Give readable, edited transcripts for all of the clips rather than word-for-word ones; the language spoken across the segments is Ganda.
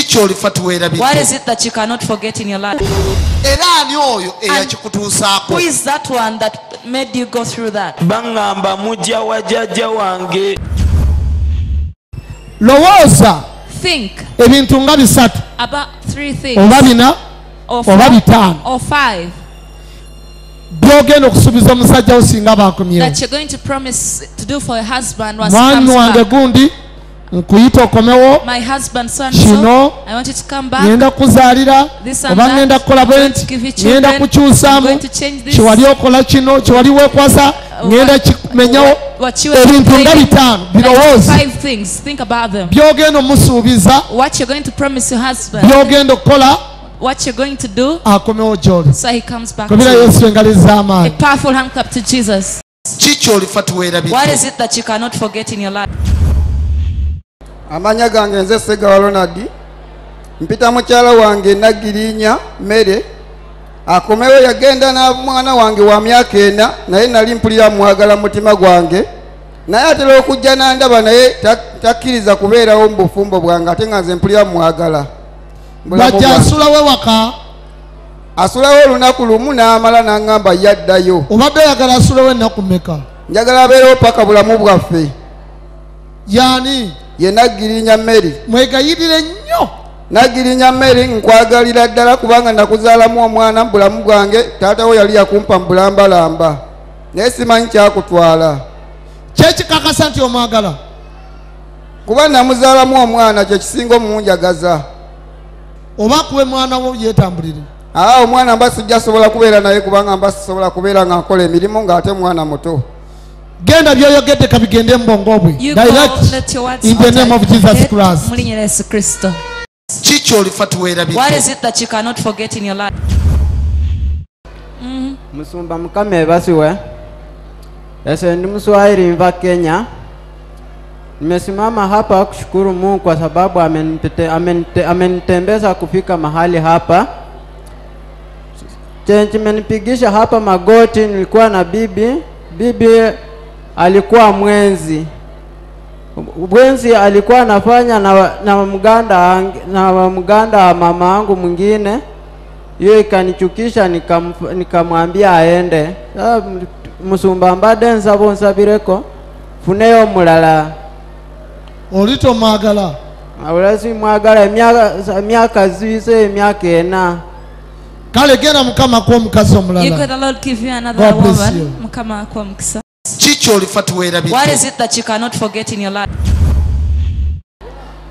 Kyolifa tuwerabidde? What is it that you cannot forget in your life? Era ani oyo eyakikutuusaako? Who is that one that made you go through that? Baŋŋamba mujja wa jjajja wange. Lowooza Think ebintu nga bisatu about three things oba bina or oba four bitaano or five by'ogenda okusuubiza omusajja wo singa baakomyewo. that you're going to promise to do for your husband once he Mwami comes wange back. gundi nkuyita okomewo My husband, so and so, kino I want you to come back. ngenda kukuzaalira This and oba that. ngenda kukola I'm bwe going nti to give you ngenda children. I'm kukyusaamu going to change this. kyewali okola kino kyewali weekwasa ngenda kimenyawo What you were ebintu nga complaining. bitaano Like birowooze five things. Think about them. by'ogenda omusuubiza What you're going to promise your husband. by'ogenda okukola What you're going to do. akomewo gy'oli. So he comes back to Kubira you. Yesu engalo A ez'amaanyi. powerful hand clap to Jesus. Ki kyolifa tuwerabidde? What is it that you cannot forget in your life? Amanya gange nze Ssegawa Ronald. Mpita mukyala wange Nagirinya Mere. Akomewo yagenda na mwana wange wa myaka 4 naye nali mpulira mwagala mutima gwange. Naye atera okujja n'andaba naye takkiriza kubeerawo mu bufumbo bwange ate nga nze mpulira mwagala. Bajja asulawo ewaka. Asulawo olunaku lumu n'amala n'aŋŋamba yaddayo. Obadde oyagala asulewo ennaku mmeka? Njagala abeerewo paka bulamu bwaffe. Yaani? Ye Nagirinya Mary. Mwegayirire nnyo. Nagirinya Mary nkwagalira ddala kubanga nakuzaalamu omwana mu bulamu bwange. Taata we yali yakumpa mu bulambalamba naye simanyi kyakutwala. Kyekikakasa nti omwagala? Kuba namuzaalamu omwana kye kisinga omunjagaza. Oba akuwe mwana wo yeetambulire? Omwana mba sijja sobola kubeera naye kubanga mba sisobola kubeera nga nkola emirimu ng'ate mwana muto. Genda by'oyogedde kabigende mu bwongo bwe. You go, Direct let your words in the name of Jesus head. Christ. Mu linnya lya Yesu Kristo. Ki kyolifa tuwerabidde? What is it that you cannot forget in your life? Musumba Mukama ebasiwe. Ese ndi Mswahili mva Kenya. Nimesimama hapa kushukuru Mungu kwa sababu amenitembeza kufika mahali hapa. Chenye kimenipigisha hapa magoti, nilikuwa na bibi. Bibi alikuwa mwenzi. Mwenzi alikuwa anafanya na mganda wa mama yangu mwingine. Hiyo ikanichukisha, nikamwambia aende. Sasa musumba mbadde nsaba onsabireko funeyo mulala. Olito mwagala? Awulasi mwagala emyaka ziise emyaka 4. Kale genda Mukama akuwe omukazi omulala. You could the Lord give you another God bless woman. you. Mukama akuwe omukisa. Ki kyolifa tuwerabidde? What is it that you cannot forget in your life?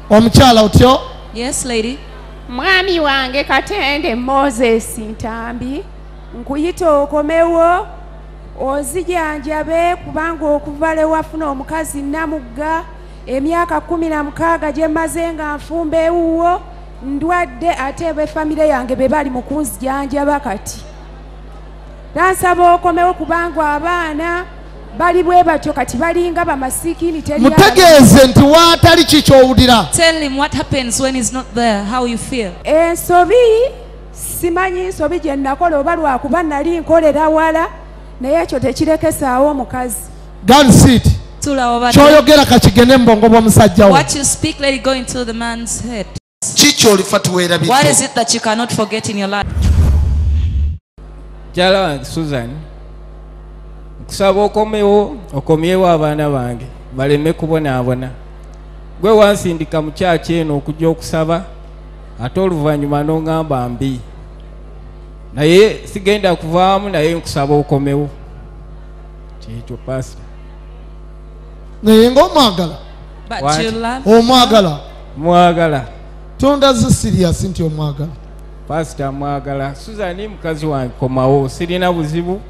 Omukyala otyo? Yes, lady. Mwami wange Katende Moses Ntambi, nkuyita okomewo onzijanjabe kubanga okuva lwe wafuna omukazi namugga emyaka 16 gye mmaze nga nfumba ewuwo ndwadde ate ab'effamire yange be bali mu kunzijanjaba kati. Nansaba okomewo kubanga abaana bali bwe batyo kati balinga bamasikini teri. Mutegeeze nti waatali ki ky'owulira. Tell him what happens when he's not there, how you feel. Ensobi simanyi nsobi gye nakola oba lwakuba nali nkolera wala naye ekyo tekirekesaawo omukazi. Girl, sit. Tula obadde. Ky'oyogera kakigende mu bwongo bw'omusajja wo. What you speak, let it go into the man's head. Ki kyolifa tuwerabidde? What is it that you cannot forget in your life? Mukyala wange Susan, nkusaba okomewo, okomyewo abaana bange baleme kubonaabona. Gwe wansindika mu kyaki eno okujja okusaba ate oluvannyuma n'oŋŋamba mbi. Naye sigenda kuvaamu naye nkusaba okomewo. Kyekyo pastor. Naye ng'omwagala? But What? you love Omwagala? Mwagala. Tondaze serious nti omwagala. Pastor mwagala. Susan mukazi wange komawo, sirina buzibu.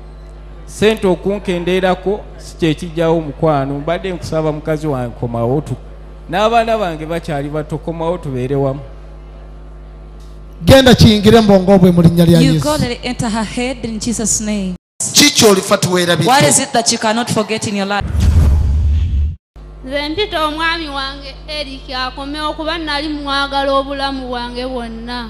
Sente okunkendeerako si kye kijjawo omukwano. Mbadde nkusaba mukazi wange komawo tu. N'abaana bange bakyali bato, komawo tubeere wamu. Genda kiyingire mu bwongo bwe mu linnya lya You Yesu. go, let it enter her head in Jesus' name. Ki kyolifa tuwerabidde? What is it that you cannot forget in your life? Nze mpita omwami wange Eric akomewo kuba nali mwagala obulamu bwange bwonna.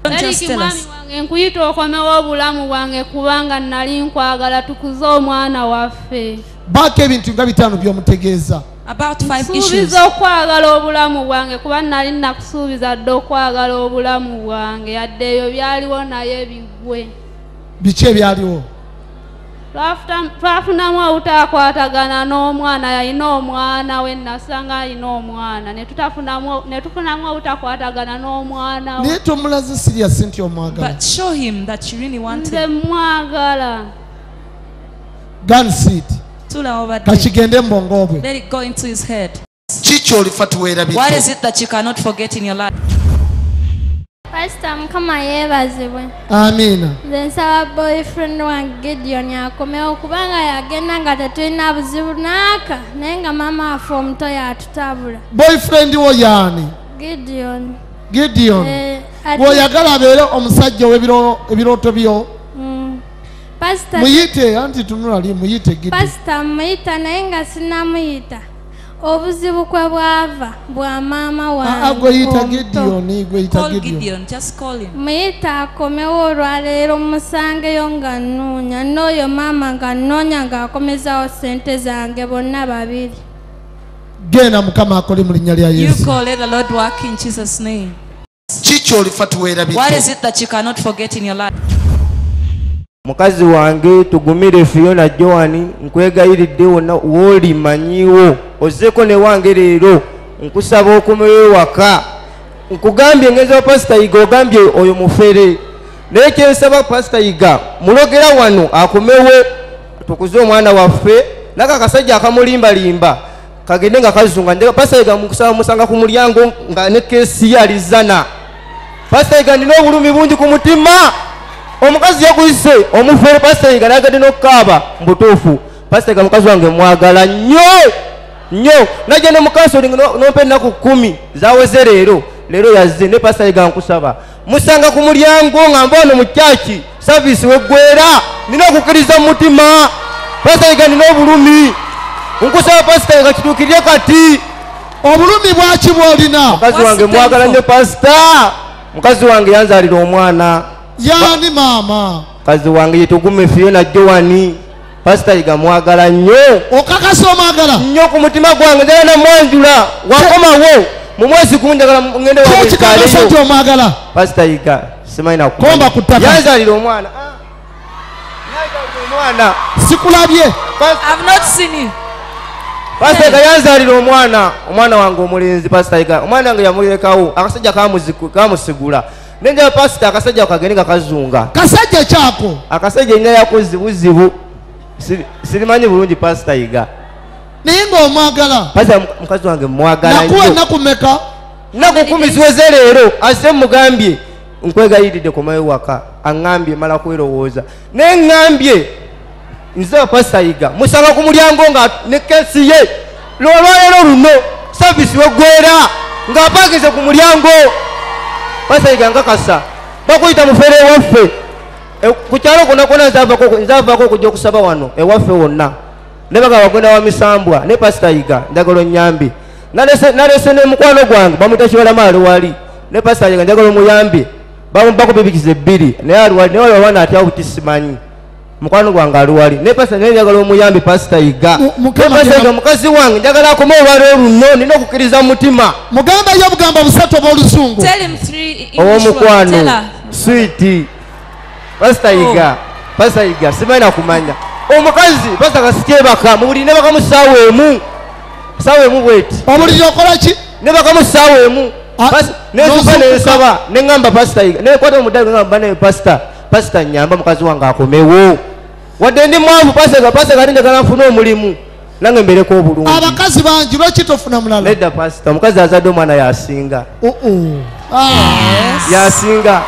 Don't just Eric tell mwami us. wange nkuyita okomewo obulamu bwange kubanga nali nkwagala tukuze omwana waffe. Baako ebintu nga bitaano by'omutegeeza. About 5 issues. Nsuubiza okwagala obulamu bwange kuba nali nakusuubiza dda okwagala obulamu bwange yadde ebyo byaliwo naye biggwe. Biki ebyaliwo? Twafunamu obutakwatagana n'omwana, yalina omwana we, nasanga alina omwana ne tufunamu obutakwatagana n'omwana we. Naye tomulaze serious nti omwagala. But show him that you really want Nze him. mwagala. Go and sit. Tula over there. Kakigende mu bwongo bwe. Let it go into his head. Ki ky'olifa tuweerabidde? What is it that you cannot forget in your life? Pastor, Mukama yeebazibwe. Amiina. Nze nsaba boyfriend wange Gideon akomewo kubanga yagenda nga tetulina buzibu n'aka, naye nga maama waffe omuto yatutabula. Boyfriend wo yaani? Gideon. Gideon. Bw'oyagala abeere omusajja ow'ebirooto byo. Pastor, Muyite anti tunula li muyite Gideon. Pastor muyita naye nga sinnamuyita. Obuzibu kwe bwava bwa maama wange Gwe yita omuto. Gideon, gwe yita Call Gideon. Gideon, just call him. Muyita akomewo olwaleero musangeyo nga nnoonya, n'oyo maama nga nnoonya ng'akomezawo ssente zange bonna babiri. Genda Mukama akole mu linnya lya You Yesu. call, let the Lord work in Jesus' name. Ki ky'olifa tuweerabidde? What is it that you cannot forget in your life? Mukazi wange Tugumire Fiona Joan, nkwegayiridde wonna w'oli manyiwo, ozzeeko ne wange leero, nkusaba okomewo ewaka. Nkugambye ngenze wa Pastor Yiga, ogambye oyo mufere, naye kyensaba Pastor Yiga mulogera wano akomewo tukuze omwana waffe, nako akasajja akamulimbalimba kagende nga kazunga. Ndeka Pastor Yiga mukusaba musanga ku mulyango nga ne keesi ye alizana. Pastor Yiga nina obulumi bungi ku mutima. Omukazi yakuyise omufere Pastor Yiga n'agadde n'okukaaba mu butuufu. Pastor Yiga mukazi wange mwagala nnyo nnyo, najja ne mu counseling n'ompa ennaku 10 zaweze leero, leero yazze ne Pastor Yiga nkusaba musanga ku mulyango nga nva wano mu church service weggwera, nina okukkiriza mu mutima. Pastor Yiga nina obulumi, nkusaba Pastor Yiga kituukirire kati. Obulumi bwaki bw'olina? Mukazi wange mwagala nnyo Pastor. Mukazi wange yanzaalira omwana. Yaani maama? Mukazi wange ye Tugume Fiona Joan. Pastor Yiga mwagala nnyo. Okakasa omwagala? Nnyo ku mutima gwange, njagala namwanjula. Wakomawo mu mwezi gumu njagala ngende waabwe Kyekikakasa nkaaleyo. nti omwagala? Pastor Yiga simanyi nakumanya. Komba ku ttaka. Yanzaalira omwana. Yanzaalira omwana. Sikulabye. I've not seen you. Pastor Yiga yanzaalira omwana, omwana wange omulenzi Pastor Yiga. Omwana wange yamulekawo, akasajja kamusigula. Nenja Pastor akasajja kagende nga kazunga. Kasajja kyako. Akasajja nnyo yakozibuzibu. Sirimanyi bulungi Pastor Yiga. Naye ng'omwagala. Pastor mukazi wange mwagala Nakuwa nnyo. ennaku mmeka? Nnaku 10 ziweze leero, azze mugambye nkwegayiridde komayo waka, aŋŋambye mala kwerowooza. Naye ŋŋambye nze Pastor Yiga musanga ku mulyango nga ne keesi ye olwaleero luno service weggwera ng'apakize ku mulyango. Pastor Yiga nkakasa bakuyita mufere ewaffe. Ku kyalo kwonna kwonna nzaavaako okujja okusaba wano ewaffe wonna, ne bagamba bagenda wa misambwa. Ne Pastor Yiga njagala onnyambe. Nalese ne mukwano gwange bamuyita Kibalama ali wali. Ne Pastor Yiga njagala omuyambe, bamubbako bibikiza 2 naye ali wali, naye waliwo abaana atya buti simanyi. Mukwano gwange ali wali. Ne Pastor naye njagala omuyambe Pastor Yiga. Mukama Ne Pastor Yiga mukazi wange njagala akome olwaleero luno, nina okukkiriza mu mutima. Mugambe yo obugambo busatu obw'oluzungu. Tell him 3 English words. Ow'omukwano. Tell her. Sweet. Pastor Yiga, Pastor Yiga simanyi nakumanya. Omukazi Pastor kasikyebaka mu buliri nebaka mu ssaawa emu. Ssaawa emu bw'eti. Obuliri okola ki? Nebaka mu ssaawa emu. Nenzuka nensaba ne ŋŋamba Pastor Yiga, nenkwata omudaali ne ŋŋamba naye Pastor, Pastor nnyamba mukazi wange akomewo. Wadde ndi mwavu Pastor Yiga, Pastor Yiga ate njagala nfune omulimu nange mbeereko obulungi. Abakazi bangi lwaki tofuna mulala? Nedda Pastor, omukazi azadde omwana yasinga. Yasinga.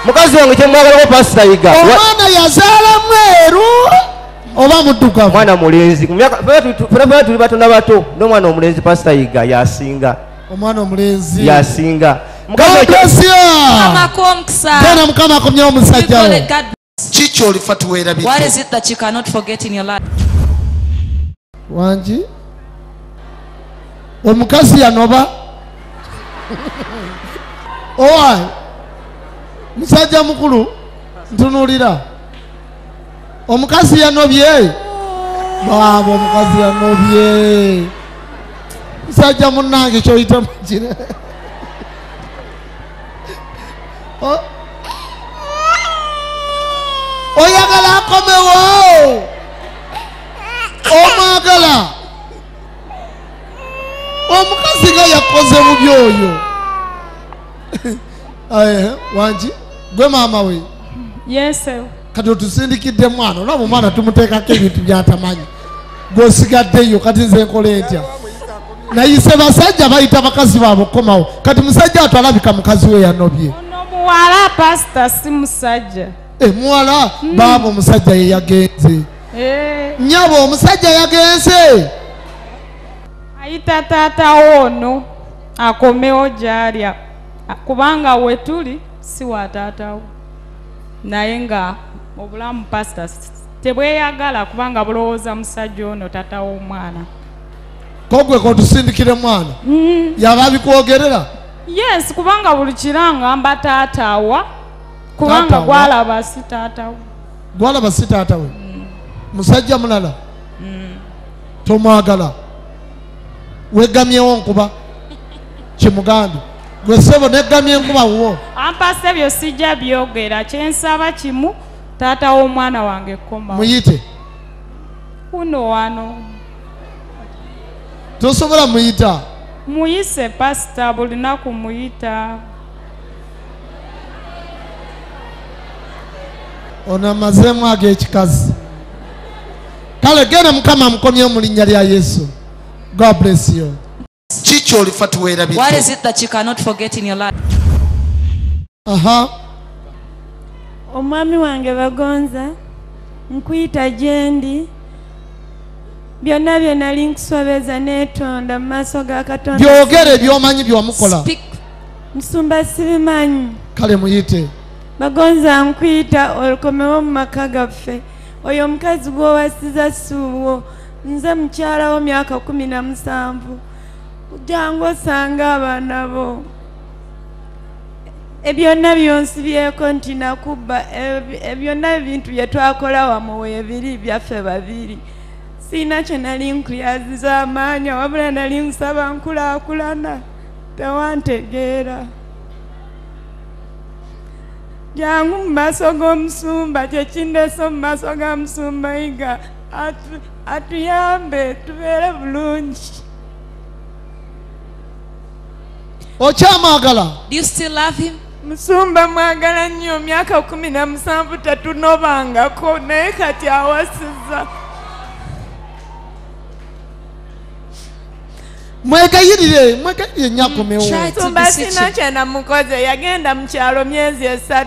Mukazi wange kye mwagalako Pastor Yiga. Omwana yazaala mweru oba muddugavu? Mwana mulenzi. Mu myaka, ffe tuli bato bato, n'omwana omulenzi Pastor Yiga yasinga. Omwana omulenzi yasinga. God bless you. Mukama akuwe omukisa. Genda Mukama akomyewo omusajja wo. God bless. Ki ky'olifa tuweerabidde? What is it that you cannot forget in your life? Wangi? Omukazi yanoba? Owa? Musajja mukulu ntunuulira. Omukazi yanobye? Baaba omukazi yanobye. Musajja munnange kyoyita mukire. Oyagala akomewo. Omwagala. Omukazi nga yakoze bubi oyo. Wangi gwe maama we. Yes. Kati otusindikidde mwana, olaba omwana tumuteekako ebintu by'atamanyi. Gw'osigaddeyo kati nze nkola etya? Nayise basajja bayita bakazi baabwe okukomawo. Kati musajja atu alabika mukazi we yanobye. Ono muwala pasita si musajja. Muwala baaba omusajja ye yagenze. Nnyabo omusajja yagenze. Ayita taata ono akomewo gy'ali kubanga we tuli si wa taata we. Naye nga obulamu pasita tebweyagala kubanga bulowooza musajja ono taata w'omwana. Kogwe kotusindikire mwana. Yaba bikwogerera? Yes, kubanga buli kiranga mba taata wa kubanga gwalaba si taata we. Gwalaba si taata we. Musajja mulala. Tomwagala. Wegamyewo nkuba kimugambe. Gwe ssebo neggamye enkuba wo. Ampase byo sijja byogera kyensaba kimu taata w'omwana wange koma. Muyite. Kuno wano. Tosobola muyita. Muyise pasita buli lunaku muyita. Ono amazeemu ag'ekikazi. Kale genda Mukama amukomyewo mu linnya lya Yesu. God bless you. What is it that you cannot forget in your life? Omwami wange Bagonza, nkuyita gyendi. Byonna bye nali nkusobeza neetonda mu maaso ga Katonda. Byogere by'omanyi by'omukola. Musumba sibimanyi. Kale muyite. Bagonza nkuyita olukomewo mu maka gaffe. Oyo omukazi gw'owasiza si wuwo. Nze mukyala wo myaka 17. Jangu osanga abaana bo. Ebyonna byonsibyeko nti nakubba, ebyonna ebintu bye twakola wamu weebiri byaffe babiri. Sirina kye nali nkuyaziza amaanyi wabula nali nsaba nkulaakulana tewantegeera. Jangu mu maaso g'omusumba, kye kindeese mu maaso ga musumba Yiga atuyambe tubeere bulungi. Okyamwagala? Do you still love him? Musumba mwagala nnyo myaka 17 tetunobangako naye kati awasiza. Mwegayirire, mwegayirire nnyo Musumba sina kye namukoze yagenda mu kyalo myezi 3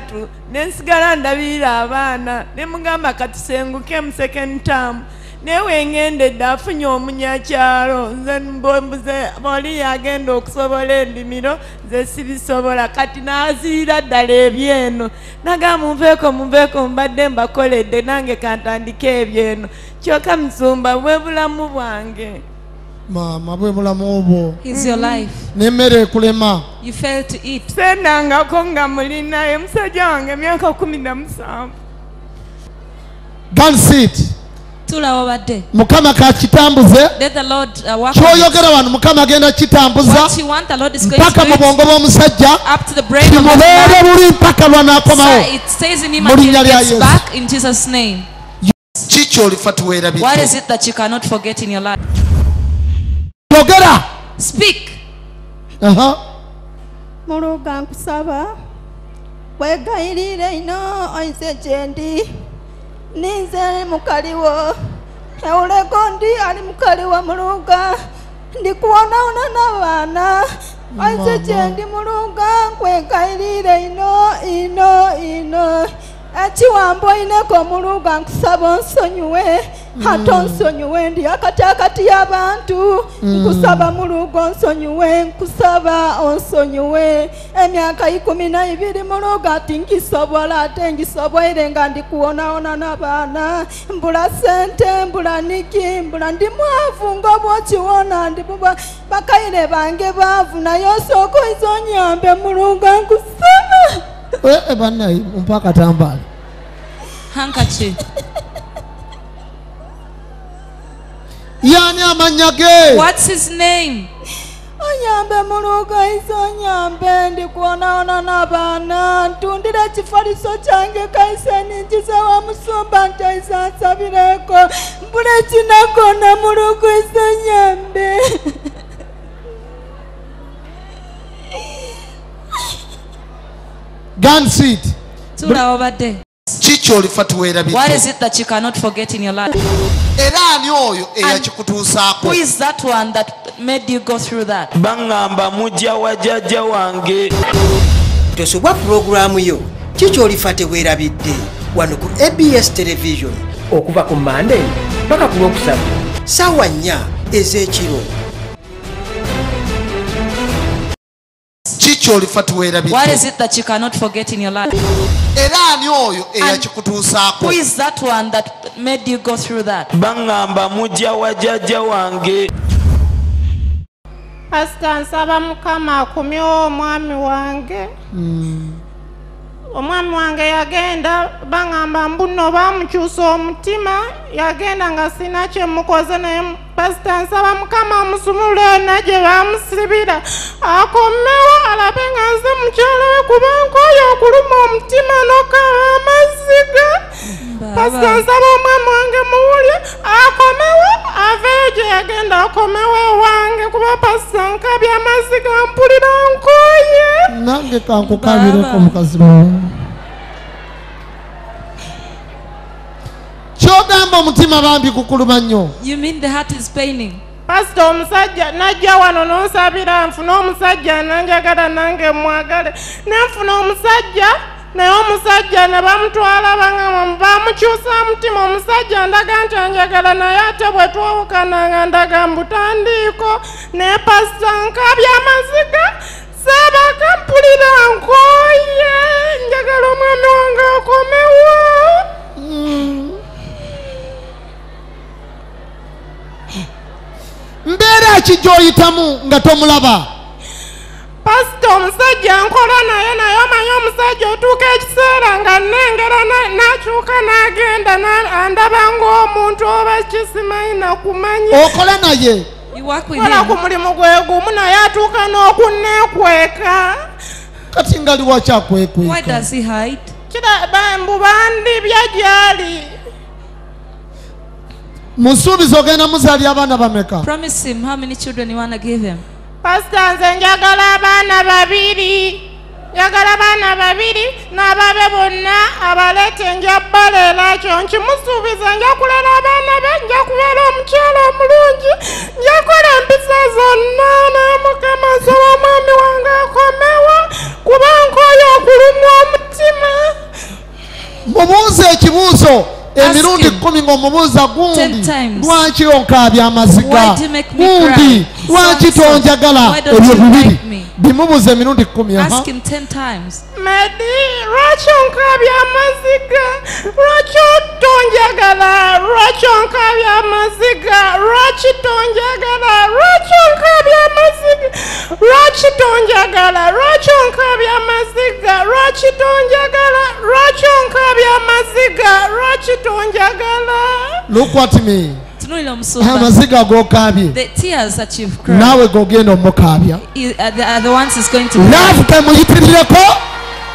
ne nsigala ndabirira abaana ne mugamba katusenguke mu second term. Naye ngendedde afunye omunyakyalo nze mbuze oli yagenda okusobola endimiro nze sibisobola kati n'aziira ddala ebyeno nagamba munveeko munveeko mbadde mbakoledde nange kantandike ebyeno kyokka musumba bwe bulamu bwange. Maama bwe bulamu obwo. Is your life. N'emmere ekulema. You failed to eat. Sendangako nga mulinaye musajja wange myaka 17. Go and sit. Mukama kakitambuze. Let the Lord work. Kyoyogera wano Mukama agenda kitambuza. What you want, the Lord is going mpaka to mu do bwongo it. bw'omusajja. Up to the brain of the Kimubeere man. buli mpaka lw'anaakomawo. So it stays in him Mu until linnya he lya gets Yesu. back in Jesus' name. Kiki What is it that you cannot forget in your life? Yogera. Speak. Muluga nkusaba wegayirire ino oize gyendi ninze mukaliwo ewuleko ndi ali mukaliwo Muluga ndikuwonaona n'abaana oize gyendi Muluga nkwegayirire ino ino ino ekiwambo oineko Muluga nkusaba onsonyiwe ate onsonyiwe ndi akati akati y'abantu nkusaba Muluga onsonyiwe nkusaba onsonyiwe emyaka 12 Muluga ati ngisobola ate ngisoboire nga ndikuwonaona n'abaana mbula sente mbula niki mbula ndi mwavu nga bw'okiwona ndi bakaire bange baavu naye osooka oize onyambe Muluga nkusaba. Bannaye mpa akatambaala. Handkerchief. Yani amannya ge? What's his name? Onyambe muluga iso onyambe ndi kuonaona n'abaana ntundira ekifaliso kyange kaise ninjiza wa musumba ntaisa nsabireko mbula ekinakona muluga iso onyambe. Gun seat. Tula obadde. Kiki olifa tuwerabidde? What is it that you cannot forget in your life? Era ani oyo eyakikutuusaako? Who is that one that made you go through that? Baŋŋamba mujja wa jjajja wange. Tosubwa pulogulaamu yo Kiki Olifa Teweerabidde wano ku ABS Television okuva ku Mmande paka ku Lwokusatu ssaawa 4 ez'ekiro. Kiki olifa tuwerabidde? What is it that you cannot forget in your life? Era ani oyo eyakikutuusaako? Who is that one that made you go through that? Baŋŋamba mujja wa jjajja wange. Pastor, nsaba Mukama akomyewo omwami wange. Omwami wange yagenda, baŋŋamba mbu nno baamukyusa omutima, yagenda nga sina kye mukoze naye Pastor, nsaba Mukama amusumulule yonna gye baamusibira akomewo alabe nga nze mukyala we kuba nkooye okuluma omutima n'okaaba amaziga. Pastor, nsaba omwami wange muwulye akomewo aveeyo gye yagenda akomewo ewange kuba Pastor nkabye amaziga mpulira nkooye. Nange kankukabireko mukazi wange. Kyogamba omutima bambi kukuluma nnyo. You mean the heart is paining? Pastor, omusajja najja wano n'onsabira nfune omusajja nanjagala nange mwagale. Nenfuna omusajja naye omusajja ne bamutwala baŋŋamba bamukyusa mutima omusajja ndaga nti anjagala naye ate bwe twawukananga ndaga mbutandiiko naye Pastor nkabye amaziga seebaka mpulira nkooye njagala omwami wange akomewo. Mbeera ki gy'oyitamu nga tomulaba? Pastor, omusajja nkola naye naye omanyi omusajja otuuka ekiseera nga nnengera n'akyuka n'agenda andaba ng'omuntu oba kisimanyi nakumanyi. Okola naye? Kola ku mulimu gwe gumu naye atuuka n'okunneekweka. Kati nga lwaki akwekweka? Why does he hide? Mbu bandibya gy'ali. Musuubiza ogenda muzaalira abaana bameka? Promise him how many children you want to give him. Pastor, nze njagala abaana babiri. Njagala abaana babiri n'ababe bonna abaleete nja bbalera kyo nkimusuubiza nja kulera abaana be nja kubeera omukyala omulungi nja kukola empisa zonna naye Mukama nsaba omwami wange akomewo kuba nkooye okulumwa omutima. Mubuuze ekibuuzo emirundi 10 ng'omubuuza gundi lwaki onkaabya amaziga, gundi lwaki tonjagala, ebyo bibiri bimubuuza emirundi 10. Ask him 10 times. Medi, lwaki onkaabya amaziga? Lwaki tonjagala? Lwaki onkaabya amaziga? Lwaki tonjagala? Lwaki onkaabya amaziga? Lwaki tonjagala? Lwaki onkaabya amaziga? Lwaki tonjagala? Lwaki onkaabya amaziga? Lwaki tonjagala? Look at me. Amaziga g'okaabye The tears that you've cried naawe g'ogenda omukaabya are the ones he's going to laavu temuyitirireko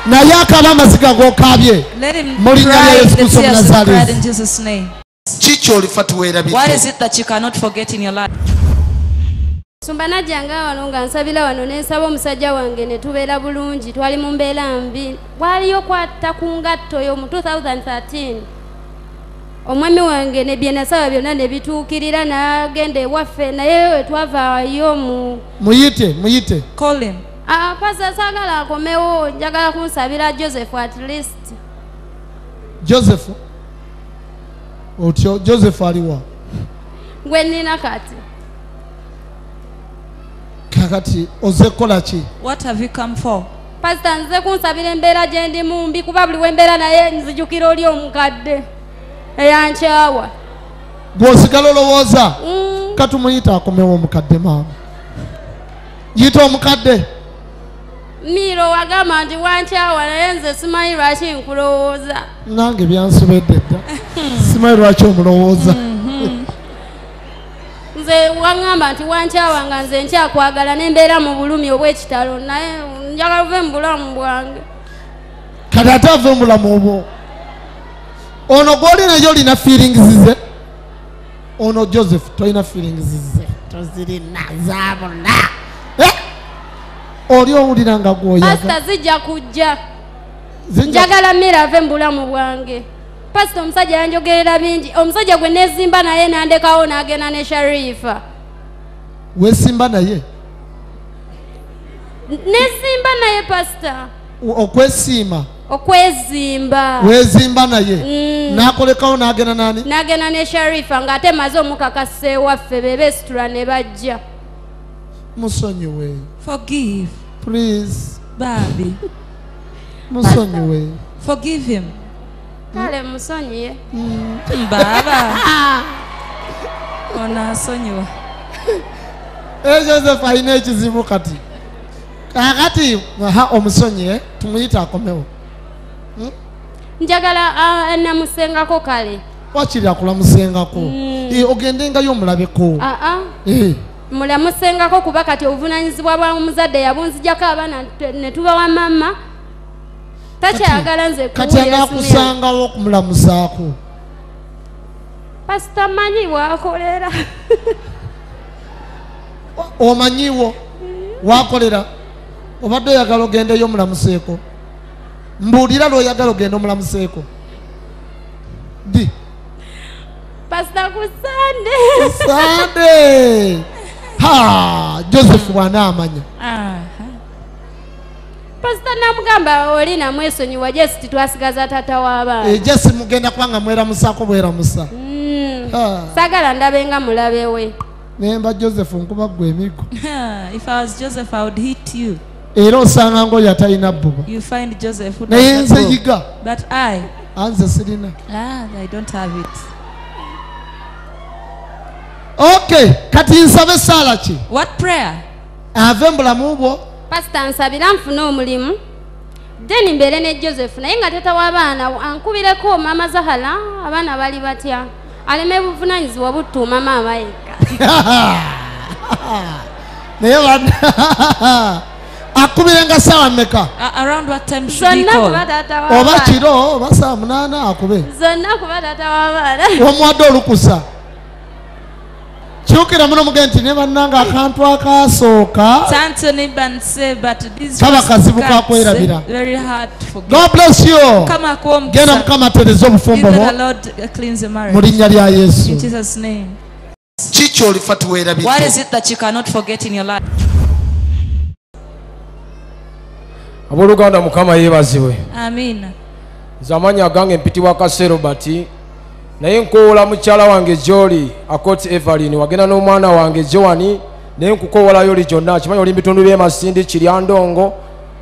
naye akaaba amaziga g'okaabye Let him mu linnya lya cry Yesu the Kristo tears you've cried in Omunazaleesi. Jesus' name. Kiki olifa tuwerabidde? What is it that you cannot forget in your life? Sumba najjanga wano nga nsabira wano ne nsaba omusajja wange ne tubeera bulungi twali mu mbeera mbi waliyo kwata ku ngatto yo mu 2013 omwami wange ne bye nasaba byonna ne bituukirira n'agenda ewaffe naye we twavaayo mu Muyite, muyite. Call him. Pastor, saagala akomewo njagala kunsabira Joseph at least. Joseph otyo Joseph aliwa? Gwe nnina kati. Kakati ozze kukola ki? What have you come for? Pastor, nze kunsabira embeera gye ndimu mbi kuba buli wembeera naye nzijukira oli omukadde eyankyawa. Gw'osigala olowooza katumuyita akomewo omukadde maama. Yita omukadde. Miro wagamba nti wankyawa naye nze simanyi lwaki nkulowooza. Nange byansobedde dda. Simanyi lwaki omulowooza. Waŋŋamba nti wankyawanga nze nkyakwagala ne mbeera mu bulumi obw'ekitalo, naye njagala ove mu bulamu bwange. Kati ate ave mu bulamu obwo. Ono gw'oli naye olina feelings ze. Ono Joseph tolina feelings ze. Tozirina zaabula. Oli owulira nga gw'oyagala. Pasita zijja kujja. Njagala mmere ave mu bulamu bwange. Pasita omusajja yanjogerera bingi. Omusajja gwe neezimba naye n'andekawo n'agenda ne Sharifa. Weesimba naye? Neezimba naye pasita. Okwesiima. Okwezimba. Weezimba naye. N'akolekawo n'agenda nani? N'agenda ne Sharifa ng'ate maze omukakasa ewaffe be beesitula ne bajja. Musonyiwe. Forgive. Please. Babi. Musonyiwe. Forgive him. Kale musonyiye. Baba. Ono asonyiwa. Joseph alina ekizibu kati. Kakati omusonyiye tumuyite akomewo. Njagala namusengako kale. Wakiri akulamusengako. Ogendengayo omulabeko. Mulamusengako kuba kati obuvunaanyizibwa bwa muzadde yabunzijjako abaana ne tubawa mama. Takyayagala nze kati anaakusangawo okumulamusaako. Pasita manyi waakolera. Omanyiwo waakolera. Obadde oyagala ogendeyo omulamuseeko. Mbuulira lw'oyagala ogenda omulamuseeko. Ddi? Pasita ku Sande. Sande. Ha, Joseph bw'anaamanya. Pasita namugamba oli namwesonyiwa Jesi twasigaza taata w'abaana. Jesi mugenda kubanga mweramusaako bweramusa. Saagala ndabe nga mulabe we. Nemba Joseph nkuba ggwe emiggo. If I was Joseph, I would hit you. Era osanga ng'oyo atalina bbuba. You find Joseph who naye does not nze go. Yiga. But I. Anze sirina. I don't have it. Okay, kati nsabe ssaala ki? What prayer? Ave mu bulamu bwo. Pasita nsabira nfune omulimu. Then mbeere ne Joseph naye nga taata w'abaana ankubireko maama Zahala abaana bali batya. Aleme buvunaanyizibwa butuuma maama yekka. Naye akubirenga ssaawa mmeka? Around what time should he Zonna call? kuba taata Oba w'abaana. kiro oba ssaawa 8 akube. Zonna kuba taata w'abaana. Omuwadde olukusa. Kyukira muno mugende nti ne bannange akantu akasooka. Turn to neighbor and say, but this Kaba was kazibu ka cuts, kwerabira. very hard to forget. God bless you. Mukama akuwe omukisa. Genda Mukama atereze obufumbo Give bwo. the Lord cleanse your marriage. Mu linnya lya Yesu. In Jesus' name. Kiki olifa teweerabidde? What is it that you cannot forget in your life? Abooluganda Mukama yeebazibwe. Amina. Nze amannya agange mpitibwa Kase Robert, naye nkowoola mukyala wange gy'oli Akoti Evelyn, wagenda n'omwana wange Joan, naye nkukoowolayo oli gyonna, kimanyi oli mu bitundu by'e Masindi, Kiryandongo,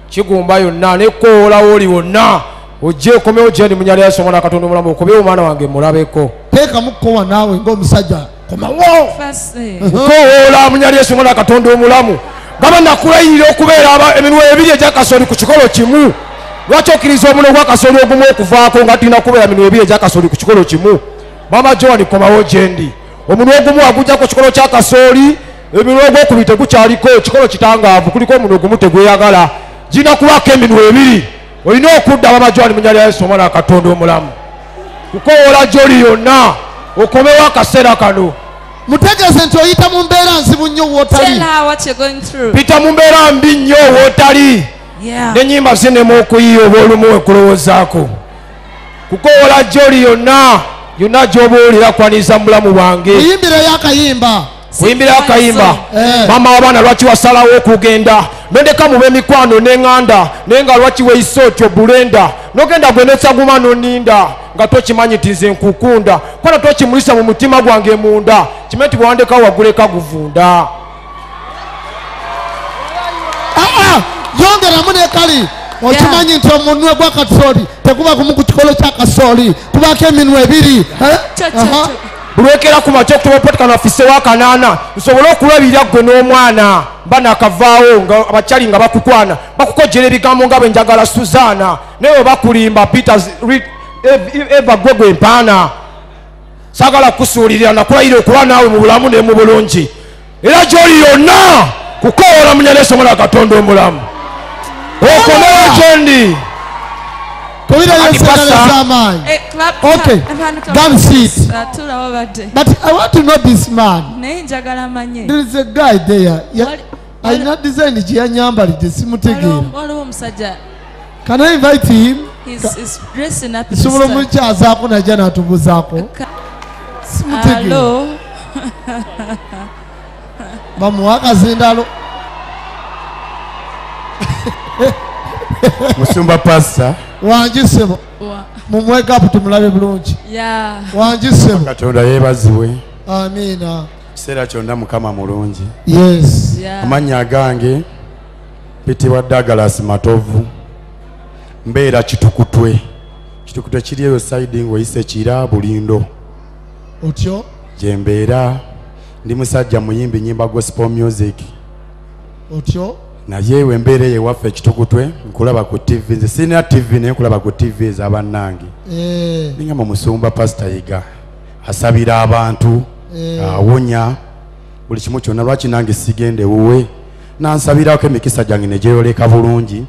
Kigumba yonna, naye nkukoowolawo oli wonna ojje okomewo gye ndi mu nnyanja ya Yesu Omwana wa Katonda omulamu, okomewo omwana wange mulabeko. Teekamu kkowa naawe ng'omusajja komawo. First, Nkowoola mu nnyanja ya Yesu Omwana wa Katonda omulamu, gaba nakulayirira okubeera eminwa ebiri egy'akasooli ku kikolo kimu. Lwaki okkiriza omunwe gw'akasooli ogumu okuvaako nga tulina kubeera minwa ebiri egy'akasooli ku kikolo kimu? Maama Joan komawo gye ndi. Omunwe ogumu agujja ku kikolo ky'akasooli, eminwa ogwokubiri tegukyaliko, ekikolo kitangaavu, kuliko omunwe ogumu tegweyagala. Girina kubaako eminwa ebiri. Olina okudda Maama Joan mu nnyanja ya Yesu Omwana wa Katonda omulamu. Kukowoola gy'oli yonna, okomewo akaseera kano. Mutegeeze nti oyita mu mbeera nzibu nnyo w'otali. Tell her what you're going through. Pita mu mbeera mbi nnyo w'otali. N'ennyimba zinema okuyiiya oba olumu wekulowoozaako. Kukowoola gy'oli yonna, yonna gy'oba owulira kwaniriza mu bulamu bwange. Kuyimbireyo akayimba. Kuyimbirayo akayimba. Maama w'abaana lwaki wasalawo okugenda? Nondeka mu b'emikwano n'eŋŋanda, naye nga lwaki weeyisa otyo bulenda? N'ogenda gwe n'ekyaguma n'oninda, nga tokimanyi nti nze nkukunda. Kola tokimulisa mu mutima gwange munda, kimanye nti bw'owandekawo waguleka guvunda. Yongeramu ne kali. Okimanyi nti omunwe gw'akasooli teguba gumu ku kikolo ky'akasooli, kubaako eminwe ebiri. Bulwekera ku makya okutuba potikano afise wa kanaana, nsobole okulabirira ggwe n'omwana. Mba nakavaawo nga abakyali nga bakukwana, bakukojjera ebigambo nga bwe njagala Suzaana, naye bwe bakulimba Peter Eva gwe gwe mpaana. Saagala kusuulirira, nakulayira okuba naawe mu bulamu ne mu bulungi. Era gy'oli yonna kukoola munya Yesu omwana wa Katonda omulamu. Okomewo gyendi. Kubira Yesu engalo ez'amaanyi. Eh, clap, Okay, clap, clap. Come sit. Tuula wabadde. But I want to know this man. Naye njagala manye. There is a guy there. Alina design gye yanyambalidde simutegeera. Waliwo omusajja. Can I invite him? He's dressing up in Nsobola style. omukyazaako najja n'atubuuzaako. Simutegeera. Hello. Bamuwa akazindalo. Musumba pastor. Wangi ssebo. Mumuwe up tumulabe bulungi. Yeah. Wangi ssebo. Katonda yeebazibwe. Amiina. Kiseera kyonna Mukama mulungi. Yes. Yeah. Amannya agange mpitibwa Douglas Matovu. Mbeera Kitukutwe. Kitukutwe kiri eyo side ng'oyise Kira Bulindo. Otyo? Gye mbeera ndi musajja muyimbi nnyimba gospel music. Otyo? Naye we mbeera eyo ewaffe Kitukutwe nkulaba ku TV. Nze sirina TV naye nkulaba ku TV ez'abannange. Ningamba musumba Pastor Yiga asabira abantu, awonya buli kimu kyonna, lwaki nange sigenda ewuwe nansabirako emikisa gyange ne gyeyoleka bulungi,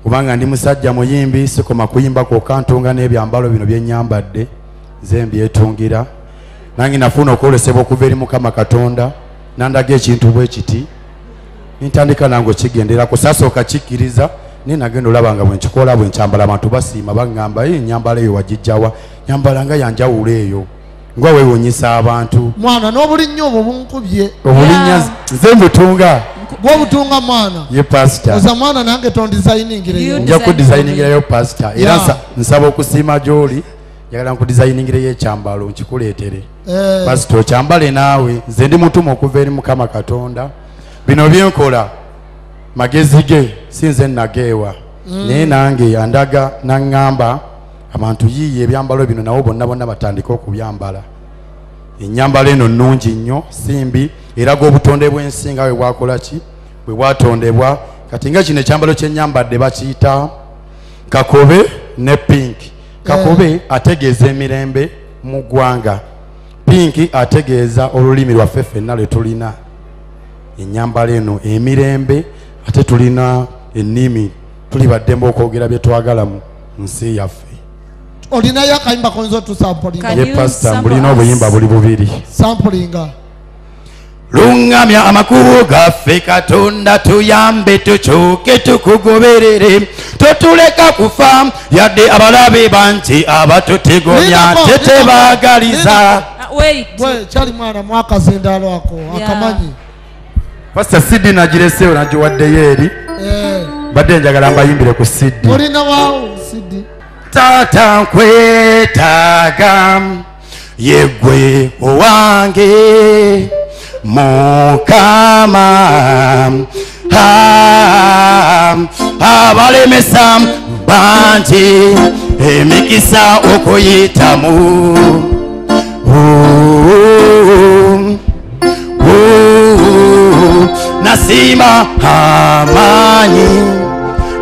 kubanga ndi musajja muyimbi, sikoma kuyimba kwokka, ntunga n'ebyambalo bino bye nnyambadde nze mbyetungira. Nange nafuna okwolesebwa okuva eri Mukama Katonda nandaga ekintu bwe kiti, nintandika nange okigenderako. Saasooka kikkiriza naye nagenda olaba nga bwe nkikola bwe nkyambala abantu basiima, baŋŋamba "Ee, ennyambala eyo wagijjawa, nyambala nga yanjawulo eyo," nga weewuunyisa abantu. Mwana n'obulinnya obwo bunkubye. Obulinnya nze mbutunga. Gw'obutunga mwana. Ye pastor. Oza mwana nange tondizayiningirayo. Nja kudizayiningirayo pastor. Era nsaba okusiima gy'oli, njagala nkudizayiningirayo ekyambalo nkikuleetere. Pastor okyambale naawe, nze ndi mutume okuva eri Mukama Katonda. Bino byenkola magezi ge si nze nageewa. Naye nange andaga n'aŋŋamba abantu yiiye ebyambalo bino nabo bonna bonna batandike okubyambala. Ennyambala eno nnungi nnyo, si mbi, eraga obutonde bw'ensi nga bwe bwakola ki, bwe bwatondebwa. Kati nga kino ekyambalo kye nnyambadde bakiyita kakobe ne pink. Kakobe ategeeza emirembe mu ggwanga, pink ategeeza olulimi lwaffe ffenna lwe tulina. Ennyambala eno emirembe, ate tulina ennimi, tuli baddembe okwogera bye twagala mu nsi yaffe. Olinayo akayimba koyinza otusampulinga? Ye pastor, mbulina obuyimba buli bubiri. Sampulinga. Lungamya amakubo gaffe Katonda, tuyambe tukyuke tukugoberere, totuleka kufa yadde abalabe bangi abatutigomya tetebaagaliza. Wait. Gwe kyali mwana mwakazindalo ako akamanyi. Pastor CD nagireseewo nagiwaddeyo eri. Mbadde njagala mbayimbire ku CD. Olina waawo CD. Taata nkwetaaga yegwe owange Mukama, abalemesa bangi emikisa okuyitamu. Nasiima amaanyi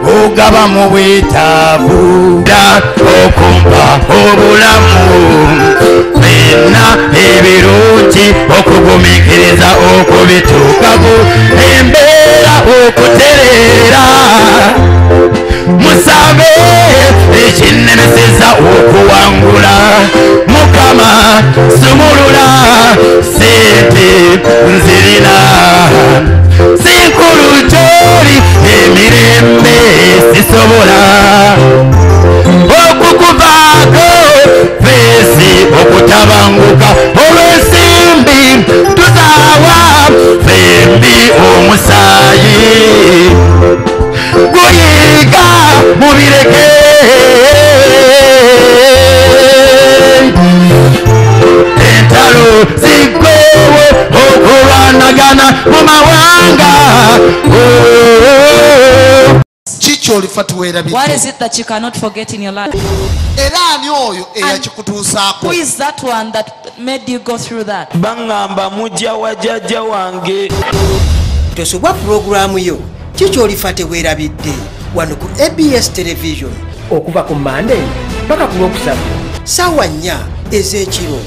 ogaba mu bwetaavu, okumpa obulamu byonna ebirungi, okugumiikiriza okubituukamu, embeera okutereera. Musabe ekinnemeseza okuwangula, Mukama sumulula sente nzirina, sinkulu gy'oli emirembe sisobola okukuvaako, feesi okutabanguka olw'ensimbi tuzaawa fembi omusaayi guyiga mubireke. Entalo ziggwewo okulwanagana mu mawanga. Kiki olifa tuweerabidde? What is it that you cannot forget in your life? Era ani oyo eyakikutuusaako? Who is that one that made you go through that? Baŋŋamba mujja wa jjajja wange. Tosubwa pulogulaamu yo Kiki Olifa Teweerabidde wano ku ABS Television okuva ku Mmande paka ku Lwokusatu ssaawa 4 ez'ekiro.